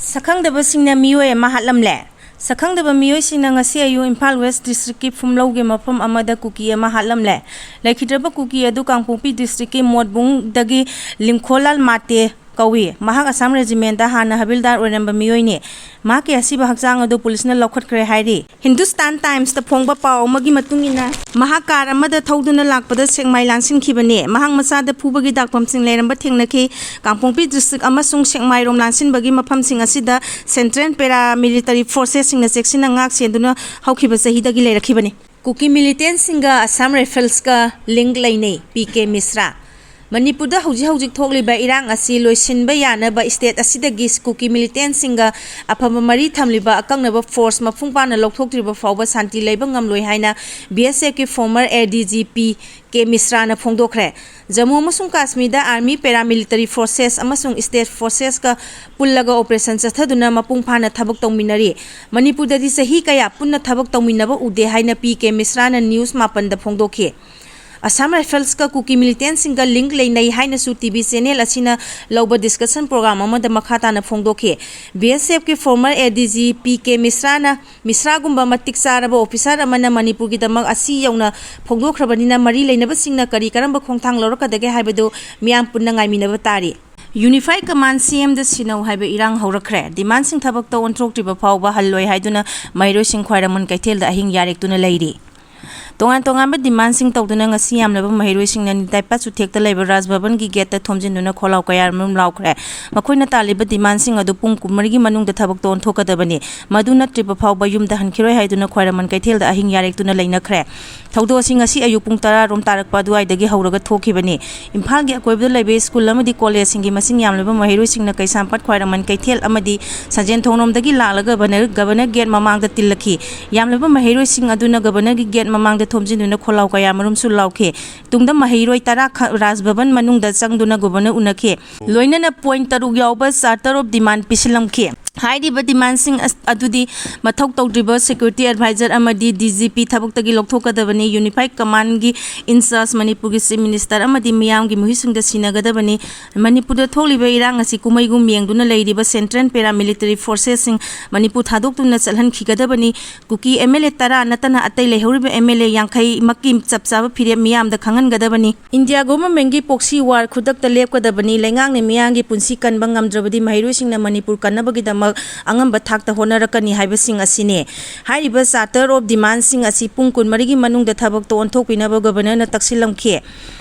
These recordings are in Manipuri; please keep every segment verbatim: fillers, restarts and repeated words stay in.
ꯁꯛꯈꯪꯗꯕꯁꯤꯡꯅ ꯃꯤꯑꯣꯏ ꯑꯃ ꯍꯥꯠꯂꯝꯂꯦ꯫ ꯁꯛꯈꯪꯗꯕ ꯃꯤꯑꯣꯏꯁꯤꯡꯅ ꯉꯁꯤ ꯑꯌꯨꯛ ꯏꯝꯐꯥꯜ ꯋꯦꯁ ꯗꯤꯁꯇ꯭ꯔꯤꯛꯀꯤ ꯐꯨꯝꯂꯧꯒꯤ ꯃꯐꯝ ꯑꯃꯗ ꯀꯨꯀꯤ ꯑꯃ ꯍꯥꯠꯂꯝꯂꯦ꯫ ꯂꯩꯈꯤꯗ꯭ꯔꯕ ꯀꯨꯀꯤ ꯑꯗꯨ ꯀꯥꯡꯄꯣꯛꯄꯤ ꯗꯤꯁꯇ꯭ꯔꯤꯛꯀꯤ ꯃꯣꯠꯕꯨꯡꯗꯒꯤ ꯂꯤꯡꯈꯣꯂꯥꯜ ꯃꯥꯇꯦ ꯀꯧꯏ꯫ ꯃꯍꯥꯛ ꯑꯁꯥꯝ ꯔꯦꯖꯤꯃꯦꯟꯗ ꯍꯥꯟꯅ ꯍꯕꯤꯜꯗꯥꯔ ꯑꯣꯏꯔꯝꯕ ꯃꯤꯑꯣꯏꯅꯤ꯫ ꯃꯍꯥꯛꯀꯤ ꯑꯁꯤꯕ ꯍꯛꯆꯥꯡ ꯑꯗꯨ ꯄꯨꯂꯤꯁꯅ ꯂꯧꯈꯠꯈ꯭ꯔꯦ ꯍꯥꯏꯔꯤ꯫ ꯍꯤꯟꯗꯨꯁꯇꯥꯟ ꯇꯥꯏꯝꯁꯇ ꯐꯣꯡꯕ ꯄꯥꯎ ꯑꯃꯒꯤ ꯃꯇꯨꯡ ꯏꯟꯅ, ꯃꯍꯥꯛ ꯀꯥꯔ ꯑꯃꯗ ꯊꯧꯗꯨꯅ ꯂꯥꯛꯄꯗ ꯁꯦꯛꯃꯥꯏ ꯂꯥꯟꯁꯤꯟꯈꯤꯕꯅꯤ꯫ ꯃꯍꯥꯛ ꯃꯆꯥꯗ ꯐꯨꯕꯒꯤ ꯗꯥꯛꯐꯝꯁꯤꯡ ꯂꯩꯔꯝꯕ ꯊꯦꯡꯅꯈꯤ꯫ ꯀꯥꯡꯄꯣꯛꯄꯤ ꯗꯤꯁꯇ꯭ꯔꯤꯛ ꯑꯃꯁꯨꯡ ꯁꯦꯛꯃꯥꯏꯔꯣꯝ ꯂꯥꯟꯁꯤꯟꯕꯒꯤ ꯃꯐꯝꯁꯤꯡ ꯑꯁꯤꯗ ꯁꯦꯟꯇ꯭ꯔꯦꯜ ꯄꯦꯔꯥꯃꯤꯂꯤꯇꯔꯤ ꯐꯣꯔꯁꯦꯁꯁꯤꯡꯅ ꯆꯦꯛꯁꯤꯟꯅ ꯉꯥꯛ ꯁꯦꯟꯗꯨꯅ ꯍꯧꯈꯤꯕ ꯆꯍꯤꯗꯒꯤ ꯂꯩꯔꯛꯈꯤꯕꯅꯤ꯫ ꯀꯨꯀꯤ ꯃꯤꯂꯤꯇꯦꯟꯁꯤꯡꯒ ꯑꯁꯥꯝ ꯔꯥꯏꯐꯜꯁꯀ ꯂꯤꯡꯛ ꯂꯩꯅꯩ, ꯄꯤ ꯀꯦ ꯃꯤꯁ꯭ꯔꯥ꯫ ꯃꯅꯤꯄꯨꯔꯗ ꯍꯧꯖꯤꯛ ꯍꯧꯖꯤꯛ ꯊꯣꯛꯂꯤꯕ ꯏꯔꯥꯡ ꯑꯁꯤ ꯂꯣꯏꯁꯤꯟꯕ ꯌꯥꯅꯕ ꯁ꯭ꯇꯦꯠ ꯑꯁꯤꯗꯒꯤ ꯀꯨꯀꯤ ꯃꯤꯂꯤꯇꯦꯟꯁꯤꯡꯒ ꯑꯐꯕ ꯃꯔꯤ ꯊꯝꯂꯤꯕ ꯑꯀꯛꯅꯕ ꯐꯣꯔꯁ ꯃꯄꯨꯡ ꯐꯥꯅ ꯂꯧꯊꯣꯛꯇ꯭ꯔꯤꯕ ꯐꯥꯎꯕ ꯁꯥꯟꯇꯤ ꯂꯩꯕ ꯉꯝꯂꯣꯏ ꯍꯥꯏꯅ ꯕꯤ ꯑꯦꯁ ꯑꯦꯐꯀꯤ ꯐꯣꯔꯃꯔ ꯑꯦ D G P K ꯃꯤꯁ꯭ꯔꯥꯅ ꯐꯣꯡꯗꯣꯛꯈ꯭ꯔꯦ꯫ Jammu ꯑꯃꯁꯨꯡ ꯀꯥꯁꯃꯤꯔꯗ ꯑꯥꯔꯃꯤ, ꯄꯦꯔꯥꯃꯤꯂꯤꯇꯔꯤ ꯐꯣꯔꯁꯦꯁ ꯑꯃꯁꯨꯡ ꯁ꯭ꯇꯦꯠ ꯐꯣꯔꯁꯦꯁꯀ ꯄꯨꯜꯂꯒ ꯑꯣꯄꯔꯦꯁꯟ ꯆꯠꯊꯗꯨꯅ ꯃꯄꯨꯡ ꯐꯥꯅ ꯊꯕꯛ ꯇꯧꯃꯤꯟꯅꯔꯤ꯫ ꯃꯅꯤꯄꯨꯔꯗꯗꯤ ꯆꯍꯤ ꯀꯌꯥ ꯄꯨꯟꯅ ꯊꯕꯛ ꯇꯧꯃꯤꯟꯅꯕ ꯎꯗꯦ ꯍꯥꯏꯅ ꯄꯤ ꯀꯦ ꯃꯤꯁ꯭ꯔꯥꯅ ꯅ꯭ꯌꯨꯁ ꯃꯥꯄꯟꯗ ꯐꯣꯡꯗꯣꯛꯈꯤ꯫ ꯑꯁꯥꯝ ꯔꯥꯏꯐꯜꯁꯀ ꯀꯨꯀꯤ ꯃꯤꯂꯤꯇꯦꯟꯁꯤꯡꯒ ꯂꯤꯡꯛ ꯂꯩꯅꯩ ꯍꯥꯏꯅꯁꯨ ꯇꯤ ꯚꯤ ꯆꯦꯅꯦꯜ ꯑꯁꯤꯅ ꯂꯧꯕ ꯗꯤꯁꯀꯁꯟ ꯄ꯭ꯔꯣꯒ꯭ꯔꯥꯝ ꯑꯃꯗ ꯃꯈꯥ ꯇꯥꯅ ꯐꯣꯡꯗꯣꯛꯈꯤ꯫ ꯕꯤ ꯑꯦꯁ ꯑꯦꯐꯀꯤ ꯐꯣꯔꯃꯔ ꯑꯦ ꯗꯤ ꯖꯤ ꯄꯤ ꯀꯦ ꯃꯤꯁ꯭ꯔꯥꯅ, ꯃꯤꯁ꯭ꯔꯥꯒꯨꯝꯕ ꯃꯇꯤꯛ ꯆꯥꯔꯕ ꯑꯣꯐꯤꯁꯥꯔ ꯑꯃꯅ ꯃꯅꯤꯄꯨꯔꯒꯤꯗꯃꯛ ꯑꯁꯤ ꯌꯧꯅ ꯐꯣꯡꯗꯣꯛꯈ꯭ꯔꯕꯅꯤꯅ, ꯃꯔꯤ ꯂꯩꯅꯕꯁꯤꯡꯅ ꯀꯔꯤ ꯀꯔꯝꯕ ꯈꯣꯡꯊꯥꯡ ꯂꯧꯔꯛꯀꯗꯒꯦ ꯍꯥꯏꯕꯗꯨ ꯃꯤꯌꯥꯝ ꯄꯨꯟꯅ ꯉꯥꯏꯃꯤꯟꯅꯕ ꯇꯥꯔꯤ꯫ ꯌꯨꯅꯤꯐꯥꯏ ꯀꯃꯥꯟ ꯁꯤ ꯑꯦꯝꯗ ꯁꯤꯟꯅꯧ ꯍꯥꯏꯕ ꯏꯔꯥꯡ ꯍꯧꯔꯛꯈ꯭ꯔꯦ꯫ ꯗꯤꯃꯥꯟꯁꯤꯡ ꯊꯕꯛꯇ ꯑꯣꯟꯊꯣꯛꯇ꯭ꯔꯤꯕ ꯐꯥꯎꯕ ꯍꯜꯂꯣꯏ ꯍꯥꯏꯗꯨꯅ ꯃꯍꯩꯔꯣꯏꯁꯤꯡ ꯈ꯭ꯋꯥꯏꯔꯝꯕꯟ ꯀꯩꯊꯦꯜꯗ ꯑꯍꯤꯡ ꯌꯥꯔꯦꯛꯇꯨꯅ ꯂꯩꯔꯤ꯫ ꯇꯣꯉꯥꯟ ꯇꯣꯉꯥꯟꯕ ꯗꯤꯃꯥꯟꯁꯤꯡ ꯇꯧꯗꯨꯅ ꯉꯁꯤ ꯌꯥꯝꯂꯕ ꯃꯍꯩꯔꯣꯏꯁꯤꯡꯅ ꯅꯤꯇꯥꯏ ꯄꯥꯠ ꯆꯨꯊꯦꯛꯇ ꯂꯩꯕ ꯔꯥꯖ ꯚꯕꯟꯒꯤ ꯒꯦꯠꯇ ꯊꯣꯝꯖꯤꯟꯗꯨꯅ ꯈꯣꯜꯂꯥꯎ ꯀꯌꯥꯃꯔꯨꯝ ꯂꯥꯎꯈ꯭ꯔꯦ꯫ ꯃꯈꯣꯏꯅ ꯇꯥꯜꯂꯤꯕ ꯗꯤꯃꯥꯟꯁꯤꯡ ꯑꯗꯨ ꯄꯨꯡ ꯀꯨꯟꯃꯔꯤꯒꯤ ꯃꯅꯨꯡꯗ ꯊꯕꯛꯇ ꯑꯣꯟꯊꯣꯛꯀꯗꯕꯅꯤ꯫ ꯃꯗꯨ ꯅꯠꯇ꯭ꯔꯤꯕ ꯐꯥꯎꯕ ꯌꯨꯝꯗ ꯍꯟꯈꯤꯔꯣꯏ ꯍꯥꯏꯗꯨꯅ ꯈ꯭ꯋꯥꯏꯔꯝꯕꯟ ꯀꯩꯊꯦꯜꯗ ꯑꯍꯤꯡ ꯌꯥꯔꯦꯛꯇꯨꯅ ꯂꯩꯅꯈ꯭ꯔꯦ꯫ ꯊꯧꯗꯣꯛ ꯑꯁꯤ ꯉꯁꯤ ꯑꯌꯨꯛ ꯄꯨꯡ ꯇꯔꯥ ꯔꯣꯝ ꯇꯥꯔꯛꯄ ꯑꯗꯨꯋꯥꯏꯗꯒꯤ ꯍꯧꯔꯒ ꯊꯣꯛꯈꯤꯕꯅꯤ꯫ ꯏꯝꯐꯥꯜꯒꯤ ꯑꯀꯣꯏꯕꯗ ꯂꯩꯕ ꯁ꯭ꯀꯨꯜ ꯑꯃꯗꯤ ꯀꯣꯂꯦꯖꯁꯤꯡꯒꯤ ꯃꯁꯤꯡ ꯌꯥꯝꯂꯕ ꯃꯍꯩꯔꯣꯏꯁꯤꯡꯅ ꯀꯩꯁꯥꯝꯄꯥꯠ, ꯈ꯭ꯋꯥꯏꯔꯝꯕꯟ ꯀꯩꯊꯦꯜ ꯑꯃꯗꯤ ꯁꯟꯖꯦꯟ ꯊꯣꯡꯂꯣꯝꯗꯒꯤ ꯂꯥꯛꯂꯒ ꯒꯕꯔꯅꯔ, ꯒꯕꯔꯅꯔ ꯒꯦꯠ ꯃꯃꯥꯡꯗ ꯇꯤꯜꯂꯛꯈꯤ꯫ ꯌꯥꯝꯂꯕ ꯃꯍꯩꯔꯣꯏꯁꯤꯡ ꯑꯗꯨꯅ ꯒꯕꯔꯅꯔꯒꯤ ꯒꯦꯠ ꯃꯃꯥꯡꯗ ꯊꯣꯝꯖꯤꯟꯗꯨꯅ ꯈꯣꯜꯂꯥꯎ ꯀꯌꯥ ꯃꯔꯨꯝꯁꯨ ꯂꯥꯎꯈꯤ꯫ ꯇꯨꯡꯗ ꯃꯍꯩꯔꯣꯏ ꯇꯔꯥ ꯈ-, ꯔꯥꯖ ꯚꯕꯟ ꯃꯅꯨꯡꯗ ꯆꯪꯗꯨꯅ ꯒꯕꯔꯅꯔ ꯎꯅꯈꯤ꯫ ꯂꯣꯏꯅꯅ ꯄꯣꯏꯟꯠ ꯇꯔꯨꯛ ꯌꯥꯎꯕ ꯆꯥꯔꯇꯔ ꯑꯣꯐ ꯗꯤꯃꯥꯟ ꯄꯤꯁꯤꯜꯂꯝꯈꯤ꯫ ꯍꯥꯏꯔꯤꯕ ꯗꯤꯃꯥꯟꯁꯤꯡ ꯑꯗꯨꯗꯤ ꯃꯊꯧ ꯇꯧꯗ꯭ꯔꯤꯕ ꯁꯦꯀ꯭ꯌꯨꯔꯤꯇꯤ ꯑꯦꯗꯚꯥꯏꯖꯔ ꯑꯃꯗꯤ ꯗꯤ ꯖꯤ ꯄꯤ ꯊꯕꯛꯇꯒꯤ ꯂꯧꯊꯣꯛꯀꯗꯕꯅꯤ, ꯌꯨꯅꯤꯐꯥꯏꯠ ꯀꯃꯥꯟꯒꯤ ꯏꯟꯆꯥꯔꯖ ꯃꯅꯤꯄꯨꯔꯒꯤ ꯆꯤꯐ ꯃꯤꯅꯤꯁꯇꯔ ꯑꯃꯗꯤ ꯃꯤꯌꯥꯝꯒꯤ ꯃꯤꯍꯨꯠꯁꯤꯡꯗ ꯁꯤꯟꯅꯒꯗꯕꯅꯤ꯫ ꯃꯅꯤꯄꯨꯔꯗ ꯊꯣꯛꯂꯤꯕ ꯏꯔꯥꯡ ꯑꯁꯤ ꯀꯨꯝꯍꯩꯒꯨꯝ ꯌꯦꯡꯗꯨꯅ ꯂꯩꯔꯤꯕ ꯁꯦꯟꯇ꯭ꯔꯦꯜ ꯄꯦꯔꯥꯃꯤꯂꯤꯇꯔꯤ ꯐꯣꯔꯁꯦꯁꯁꯤꯡ ꯃꯅꯤꯄꯨꯔ ꯊꯥꯗꯣꯛꯇꯨꯅ ꯆꯠꯍꯟꯈꯤꯒꯗꯕꯅꯤ꯫ ꯀꯨꯀꯤ ꯑꯦꯝ ꯑꯦꯜ ꯑꯦ ꯇꯔꯥ ꯅꯠꯇꯅ ꯑꯇꯩ ꯂꯩꯍꯧꯔꯤꯕ ꯑꯦꯝ ꯑꯦꯜ ꯑꯦ ꯌꯥꯡꯈꯩꯃꯛꯀꯤ ꯆꯞ ꯆꯥꯕ ꯐꯤꯔꯦꯞ ꯃꯤꯌꯥꯝꯗ ꯈꯪꯍꯟꯒꯗꯕꯅꯤ꯫ ꯏꯟꯗꯤꯌꯥ ꯒꯣꯚꯔꯟꯃꯦꯟꯠꯀꯤ ꯄ꯭ꯔꯣꯛꯁꯤ ꯋꯥꯔ ꯈꯨꯗꯛꯇ ꯂꯦꯞꯀꯗꯕꯅꯤ꯫ ꯂꯩꯉꯥꯛꯅ ꯃꯤꯌꯥꯝꯒꯤ ꯄꯨꯟꯁꯤ ꯀꯟꯕ ꯉꯝꯗ꯭ꯔꯕꯗꯤ ꯃꯍꯩꯔꯣꯏꯁꯤꯡꯅ ꯃꯅꯤꯄꯨꯔ ꯀꯟꯅꯕꯒꯤꯗꯃꯛ ꯑꯉꯝꯕ ꯊꯥꯛꯇ ꯍꯣꯠꯅꯔꯛꯀꯅꯤ ꯍꯥꯏꯕꯁꯤꯡ ꯑꯁꯤꯅꯤ꯫ ꯍꯥꯏꯔꯤꯕ ꯆꯥꯔꯇꯔ ꯑꯣꯐ ꯗꯤꯃꯥꯟꯁꯤꯡ ꯑꯁꯤ ꯄꯨꯡ ꯀꯨꯟꯃꯔꯤꯒꯤ ꯃꯅꯨꯡꯗ ꯊꯕꯛꯇ ꯑꯣꯟꯊꯣꯛꯄꯤꯅꯕ ꯒꯣꯚꯔꯅꯔꯅ ꯇꯛꯁꯤꯜꯂꯝꯈꯤ꯫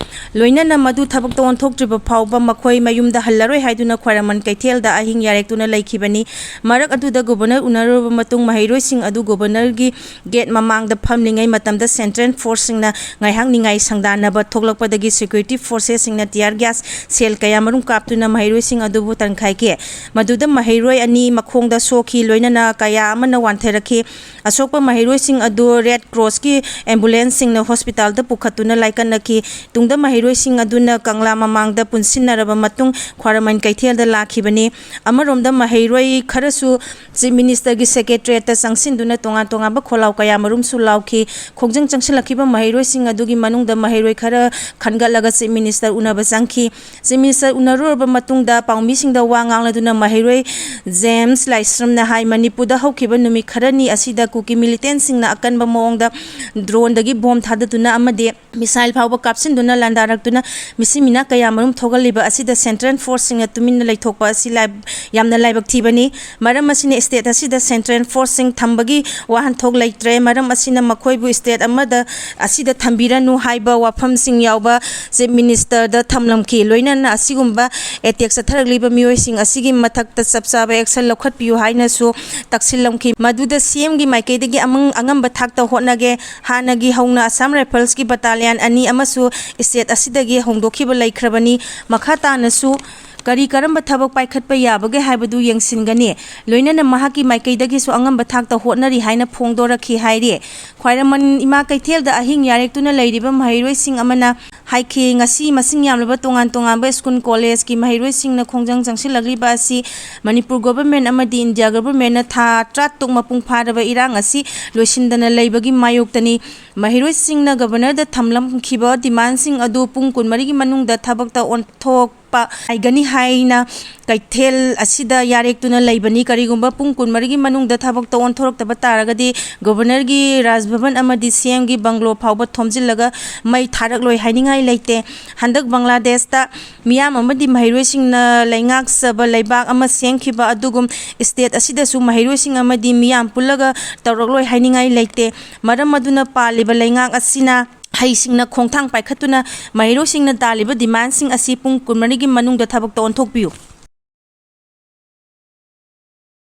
ꯂꯣꯏꯅꯅ ꯃꯗꯨ ꯊꯕꯛꯇ ꯑꯣꯟꯊꯣꯛꯇ꯭ꯔꯤꯕ ꯐꯥꯎꯕ ꯃꯈꯣꯏ ꯃꯌꯨꯝꯗ ꯍꯜꯂꯔꯣꯏ ꯍꯥꯏꯗꯨꯅ ꯈ꯭ꯋꯥꯏꯔꯝꯕꯟ ꯀꯩꯊꯦꯜꯗ ꯑꯍꯤꯡ ꯌꯥꯔꯦꯛꯇꯨꯅ ꯂꯩꯈꯤꯕꯅꯤ꯫ ꯃꯔꯛ ꯑꯗꯨꯗ ꯒꯣꯚꯔꯅꯔ ꯎꯅꯔꯨꯔꯕ ꯃꯇꯨꯡ ꯃꯍꯩꯔꯣꯏꯁꯤꯡ ꯑꯗꯨ ꯒꯣꯚꯔꯅꯔꯒꯤ ꯒꯦꯠ ꯃꯃꯥꯡꯗ ꯐꯝꯂꯤꯉꯩ ꯃꯇꯝꯗ ꯁꯦꯟꯇ꯭ꯔꯦꯜ ꯐꯣꯔꯁꯁꯤꯡꯅ ꯉꯥꯏꯍꯥꯛ ꯅꯤꯡꯉꯥꯏ ꯁꯪꯗꯥꯅꯕ ꯊꯣꯛꯂꯛꯄꯗꯒꯤ ꯁꯦꯀ꯭ꯌꯨꯔꯤꯇꯤ ꯐꯣꯔꯁꯦꯁꯁꯤꯡꯅ ꯇꯤꯌꯥꯔ ꯒ꯭ꯌꯥꯁ ꯁꯦꯜ ꯀꯌꯥ ꯃꯔꯨꯝ ꯀꯥꯞꯇꯨꯅ ꯃꯍꯩꯔꯣꯏꯁꯤꯡ ꯑꯗꯨꯕꯨ ꯇꯟꯈꯥꯏꯈꯤ꯫ ꯃꯗꯨꯗ ꯃꯍꯩꯔꯣꯏ ꯑꯅꯤ ꯃꯈꯣꯡꯗ ꯁꯣꯛꯈꯤ, ꯂꯣꯏꯅꯅ ꯀꯌꯥ ꯑꯃꯅ ꯋꯥꯟꯊꯔꯛꯈꯤ꯫ ꯑꯁꯣꯛꯄ ꯃꯍꯩꯔꯣꯏꯁꯤꯡ ꯑꯗꯨ ꯔꯦꯗ ꯀ꯭ꯔꯣꯁꯀꯤ ꯑꯦꯝꯕꯨꯂꯦꯟꯁꯁꯤꯡꯅ ꯍꯣꯁꯄꯤꯇꯥꯜꯗ ꯄꯨꯈꯠꯇꯨꯅ ꯂꯥꯏꯀꯠꯅꯈꯤ꯫ ꯇꯨꯡꯗ ꯃꯍꯩꯔꯣꯏꯁꯤꯡ ꯑꯗꯨꯅ ꯀꯪꯂꯥ ꯃꯃꯥꯡꯗ ꯄꯨꯟꯁꯤꯟꯅꯔꯕ ꯃꯇꯨꯡ ꯈ꯭ꯋꯥꯏꯔꯝꯕꯟ ꯀꯩꯊꯦꯜꯗ ꯂꯥꯛꯈꯤꯕꯅꯤ꯫ ꯑꯃꯔꯣꯝꯗ ꯃꯍꯩꯔꯣꯏ ꯈꯔꯁꯨ ꯆꯤꯐ ꯃꯤꯅꯤꯁꯇꯔꯒꯤ ꯁꯦꯀ꯭ꯔꯦꯇꯔꯤꯌꯦꯠꯇ ꯆꯪꯁꯤꯟꯗꯨꯅ ꯇꯣꯉꯥꯟ ꯇꯣꯉꯥꯟꯕ ꯈꯣꯜꯂꯥꯎ ꯀꯌꯥ ꯃꯔꯨꯝꯁꯨ ꯂꯥꯎꯈꯤ꯫ ꯈꯣꯡꯖꯪ ꯆꯪꯁꯤꯜꯂꯛꯈꯤꯕ ꯃꯍꯩꯔꯣꯏꯁꯤꯡ ꯑꯗꯨꯒꯤ ꯃꯅꯨꯡꯗ ꯃꯍꯩꯔꯣꯏ ꯈꯔ ꯈꯟꯒꯠꯂꯒ ꯆꯤꯐ ꯃꯤꯅꯤꯁꯇꯔ ꯎꯅꯕ ꯆꯪꯈꯤ꯫ ꯆꯤꯐ ꯃꯤꯅꯤꯁꯇꯔ ꯎꯅꯔꯨꯔꯕ ꯃꯇꯨꯡꯗ ꯄꯥꯎꯃꯤꯁꯤꯡꯗ ꯋꯥ ꯉꯥꯡꯂꯗꯨꯅ ꯃꯍꯩꯔꯣꯏ ꯖꯦꯝꯁ ꯂꯥꯏꯁ꯭ꯔꯝꯅ ꯍꯥꯏ, ꯃꯅꯤꯄꯨꯔꯗ ꯍꯧꯈꯤꯕ ꯅꯨꯃꯤꯠ ꯈꯔꯅꯤ ꯑꯁꯤꯗ ꯀꯨꯀꯤ ꯃꯤꯂꯤꯇꯦꯟꯁꯤꯡꯅ ꯑꯀꯟꯕ ꯃꯑꯣꯡꯗ ꯗ꯭ꯔꯣꯟꯗꯒꯤ ꯕꯣꯝ ꯊꯥꯗꯗꯨꯅ ꯑꯃꯗꯤ ꯃꯤꯁꯥꯏꯜ ꯐꯥꯎꯕ ꯀꯥꯞꯁꯤꯟꯗꯨꯅ ꯂꯥꯟꯗꯥꯔꯛꯇꯨꯅ ꯃꯤꯁꯤ ꯃꯤꯅꯥ ꯀꯌꯥ ꯃꯔꯨꯝ ꯊꯣꯛꯍꯜꯂꯤꯕ ꯑꯁꯤꯗ ꯁꯦꯟꯇ꯭ꯔꯦꯜ ꯐꯣꯔꯁꯁꯤꯡꯅ ꯇꯨꯃꯤꯟꯅ ꯂꯩꯊꯣꯛꯄ ꯑꯁꯤ ꯂꯥꯏ-, ꯌꯥꯝꯅ ꯂꯥꯏꯕꯛ ꯊꯤꯕꯅꯤ꯫ ꯃꯔꯝ ꯑꯁꯤꯅ ꯁ꯭ꯇꯦꯠ ꯑꯁꯤꯗ ꯁꯦꯟꯇ꯭ꯔꯦꯜ ꯐꯣꯔꯁꯁꯤꯡ ꯊꯝꯕꯒꯤ ꯋꯥꯍꯟꯊꯣꯛ ꯂꯩꯇ꯭ꯔꯦ꯫ ꯃꯔꯝ ꯑꯁꯤꯅ ꯃꯈꯣꯏꯕꯨ ꯁ꯭ꯇꯦꯠ ꯑꯃꯗ ꯑꯁꯤꯗ ꯊꯝꯕꯤꯔꯅꯨ ꯍꯥꯏꯕ ꯋꯥꯐꯝꯁꯤꯡ ꯌꯥꯎꯕ ꯆꯤꯐ ꯃꯤꯅꯤꯁꯇꯔꯗ ꯊꯝꯂꯝꯈꯤ꯫ ꯂꯣꯏꯅꯅ ꯑꯁꯤꯒꯨꯝꯕ ꯑꯦꯇꯦꯛ ꯆꯠꯊꯔꯛꯂꯤꯕ ꯃꯤꯑꯣꯏꯁꯤꯡ ꯑꯁꯤꯒꯤ ꯃꯊꯛꯇ ꯆꯞ ꯆꯥꯕ ꯑꯦꯛꯁꯟ ꯂꯧꯈꯠꯄꯤꯌꯨ ꯍꯥꯏꯅꯁꯨ ꯇꯛꯁꯤꯜꯂꯝꯈꯤ꯫ ꯃꯗꯨꯗ ꯁꯤ ꯑꯦꯝꯒꯤ ꯃꯥꯏꯀꯩꯗꯒꯤ ꯑꯃꯪ-, ꯑꯉꯝꯕ ꯊꯥꯛꯇ ꯍꯣꯠꯅꯒꯦ꯫ ꯍꯥꯟꯅꯒꯤ ꯍꯧꯅ ꯑꯁꯥꯝ ꯔꯥꯏꯐꯜꯁꯀꯤ ꯕꯇꯥꯂꯤꯌꯟ ꯑꯅꯤ ꯑꯃꯁꯨ ꯁ꯭ꯇꯦꯠ ꯑꯁꯤꯗꯒꯤ ꯍꯣꯡꯗꯣꯛꯈꯤꯕ ꯂꯩꯈ꯭ꯔꯕꯅꯤ꯫ ꯃꯈꯥ ꯇꯥꯅꯁꯨ ꯀꯔꯤ ꯀꯔꯝꯕ ꯊꯕꯛ ꯄꯥꯏꯈꯠꯄ ꯌꯥꯕꯒꯦ ꯍꯥꯏꯕꯗꯨ ꯌꯦꯡꯁꯤꯟꯒꯅꯤ꯫ ꯂꯣꯏꯅꯅ ꯃꯍꯥꯛꯀꯤ ꯃꯥꯏꯀꯩꯗꯒꯤꯁꯨ ꯑꯉꯝꯕ ꯊꯥꯛꯇ ꯍꯣꯠꯅꯔꯤ ꯍꯥꯏꯅ ꯐꯣꯡꯗꯣꯔꯛꯈꯤ ꯍꯥꯏꯔꯤ꯫ ꯈ꯭ꯋꯥꯏꯔꯝꯕꯟ ꯏꯃꯥ ꯀꯩꯊꯦꯜꯗ ꯑꯍꯤꯡ ꯌꯥꯔꯦꯛꯇꯨꯅ ꯂꯩꯔꯤꯕ ꯃꯍꯩꯔꯣꯏꯁꯤꯡ ꯑꯃꯅ ꯍꯥꯏꯈꯤ, ꯉꯁꯤ ꯃꯁꯤꯡ ꯌꯥꯝꯂꯕ ꯇꯣꯉꯥꯟ ꯇꯣꯉꯥꯟꯕ ꯁ꯭ꯀꯨꯜ ꯀꯣꯂꯦꯖꯀꯤ ꯃꯍꯩꯔꯣꯏꯁꯤꯡꯅ ꯈꯣꯡꯖꯪ ꯆꯪꯁꯤꯜꯂꯛꯂꯤꯕ ꯑꯁꯤ ꯃꯅꯤꯄꯨꯔ ꯒꯣꯚꯔꯟꯃꯦꯟꯠ ꯑꯃꯗꯤ ꯏꯟꯗꯤꯌꯥ ꯒꯣꯚꯔꯟꯃꯦꯟꯠꯅ ꯊꯥ ꯇꯔꯥꯇꯔꯨꯛ ꯃꯄꯨꯡ ꯐꯥꯔꯕ ꯏꯔꯥꯡ ꯑꯁꯤ ꯂꯣꯏꯁꯤꯟꯗꯅ ꯂꯩꯕꯒꯤ ꯃꯥꯌꯣꯛꯇꯅꯤ꯫ ꯃꯍꯩꯔꯣꯏꯁꯤꯡꯅ ꯒꯕꯔꯅꯔꯗ ꯊꯝꯂꯝꯈꯤꯕ ꯗꯤꯃꯥꯟꯁꯤꯡ ꯑꯗꯨ ꯄꯨꯡ ꯀꯨꯟꯃꯔꯤꯒꯤ ꯃꯅꯨꯡꯗ ꯊꯕꯛꯇ ꯑꯣꯟꯊꯣꯛ ꯍꯥꯏꯒꯅꯤ ꯍꯥꯏꯅ ꯀꯩꯊꯦꯜ ꯑꯁꯤꯗ ꯌꯥꯔꯦꯛꯇꯨꯅ ꯂꯩꯕꯅꯤ꯫ ꯀꯔꯤꯒꯨꯝꯕ ꯄꯨꯡ ꯀꯨꯟꯃꯔꯤꯒꯤ ꯃꯅꯨꯡꯗ ꯊꯕꯛꯇ ꯑꯣꯟꯊꯣꯔꯛꯇꯕ ꯇꯥꯔꯒꯗꯤ ꯒꯣꯚꯔꯅꯔꯒꯤ ꯔꯥꯖꯚꯕꯟ ꯑꯃꯗꯤ ꯁꯤ ꯑꯦꯝꯒꯤ ꯕꯪꯒ꯭ꯂꯣ ꯐꯥꯎꯕ ꯊꯣꯝꯖꯤꯜꯂꯒ ꯃꯩ ꯊꯥꯔꯛꯂꯣꯏ ꯍꯥꯏꯅꯤꯡꯉꯥꯏ ꯂꯩꯇꯦ꯫ ꯍꯟꯗꯛ ꯕꯪꯒ꯭ꯂꯥꯗꯦꯁꯇ ꯃꯤꯌꯥꯝ ꯑꯃꯗꯤ ꯃꯍꯩꯔꯣꯏꯁꯤꯡꯅ ꯂꯩꯉꯥꯛꯆꯕ ꯂꯩꯕꯥꯛ ꯑꯃ ꯁꯦꯝꯈꯤꯕ ꯑꯗꯨꯒꯨꯝ ꯁ꯭ꯇꯦꯠ ꯑꯁꯤꯗꯁꯨ ꯃꯍꯩꯔꯣꯏꯁꯤꯡ ꯑꯃꯗꯤ ꯃꯤꯌꯥꯝ ꯄꯨꯜꯂꯒ ꯇꯧꯔꯛꯂꯣꯏ ꯍꯥꯏꯅꯤꯡꯉꯥꯏ ꯂꯩꯇꯦ꯫ ꯃꯔꯝ ꯑꯗꯨꯅ ꯄꯥꯜꯂꯤꯕ ꯂꯩꯉꯥꯛ ꯑꯁꯤꯅ ꯍꯩꯁꯤꯡꯅ ꯈꯣꯡꯊꯥꯡ ꯄꯥꯏꯈꯠꯇꯨꯅ ꯃꯍꯩꯔꯣꯏꯁꯤꯡꯅ ꯇꯥꯜꯂꯤꯕ ꯗꯤꯃꯥꯟꯁꯤꯡ ꯑꯁꯤ ꯄꯨꯡ ꯀꯨꯟꯃꯔꯤꯒꯤ ꯃꯅꯨꯡꯗ ꯊꯕꯛꯇ ꯑꯣꯟꯊꯣꯛꯄꯤꯌꯨ꯫